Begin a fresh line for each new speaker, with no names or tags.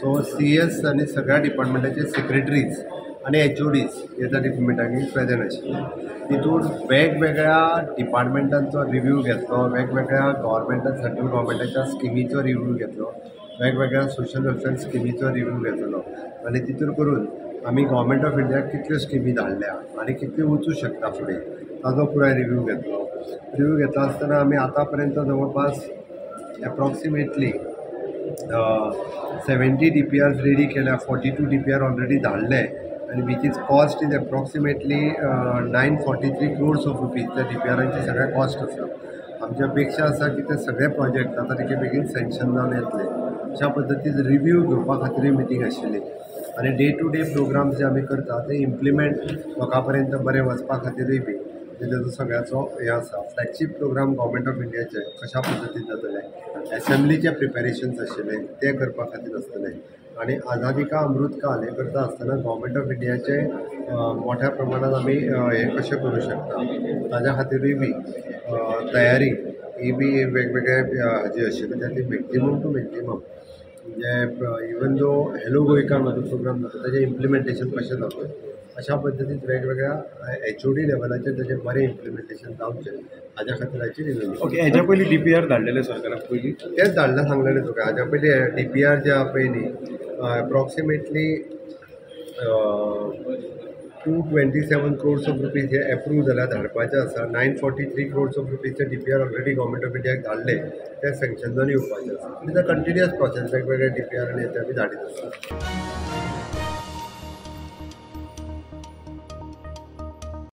So CS आनी सगळ्या डिपार्टमेंटाचे secretaries आनी HODs हे त्या मिटिंगेक प्रेजेंट आशिल्ले. तितून वेगवेगळ्या डिपार्टमेंटांचो रिव्यू घेतलो, वेगवेगळ्या गव्हर्मेंटान सेंट्रल गव्हर्मेंटाच्या स्किमीचो रिव्यू घेतलो, वेगवेगळ्या सोशल वेलफेअर स्किमीचो रिव्यू घेतलो आनी तितून करून आमी गव्हर्मेंट ऑफ इंडियाक कितल्यो स्किमी धाडल्या आनी कितल्यो वचूं शकता फुडें ताजो पुराय रिव्यू घेतलो. रिव्यू घेता आसतना आमी आतां पर्यंत जवळपास एप्रॉक्सिमेटली 70 DPRs ready केल्या, 42 DPR already धाडले आनी which is cost is approximately 943 crores of rupees. त्या DPRांची सगळ्या कॉस्ट आसा. आमची अपेक्षा आसा की ते सगळे प्रोजेक्ट आतां तितके बेगीन सँक्शन जावन येतले. अशा पद्दतीन रिव्यू घेवपा खातीरूय मिटींग आशिल्ली आनी डे टू डे प्रोग्राम्स जे आमी करता ते इम्प्लिमेंट लोकां पर्यंत बरें वचपा खातीरूय बी तेजो सगळ्याचो हें आसा. फ्लॅगशीप प्रोग्राम गव्हर्मेंट ऑफ इंडियाचे कशा पद्दतीन जातले, एसेंब्लीचे प्रिपेरेशन्स आशिल्ले ते करपा खातीर आसतले आनी आझादी का अमृत काल हें करता आसतना गव्हर्मेंट ऑफ इंडियाचे मोठ्या प्रमाणात आमी हें कशें करूं शकता ताज्या खातीरूय बी तयारी ही बी वेगवेगळे हाजी आशिल्ली. त्या खातीर मॅक्झिमम टू मॅक्झिमम म्हणजे इवन दो हॅलो गोंयकार म्हजो प्रोग्राम जाता ताजें इम्प्लिमेंटेशन कशें जातलें अशा पद्दतीन वेगवेगळ्या HOD लेवलाचेर ताजें बरें इम्प्लिमेंटेशन जावचें हाज्या खातीर रिव्यू.
ओके, हेज्या पयलीं DPR धाडलेले सरकाराक पयलीं?
तेंच धाडलां सांगलेलें तुका. हाज्या पयलीं DPR जे आहा पळय न्ही एप्रॉक्सिमेटली 227 crores of rupees हे एप्रूव जाल्या, धाडपाचे आसा. 943 crores of रुपीजचे DPR already government of इंडियाक धाडले, ते सँक्शन जावन येवपाचे आसा. It is a continuous process. वेगवेगळे DPR आनी ते आमी धाडीत आसा.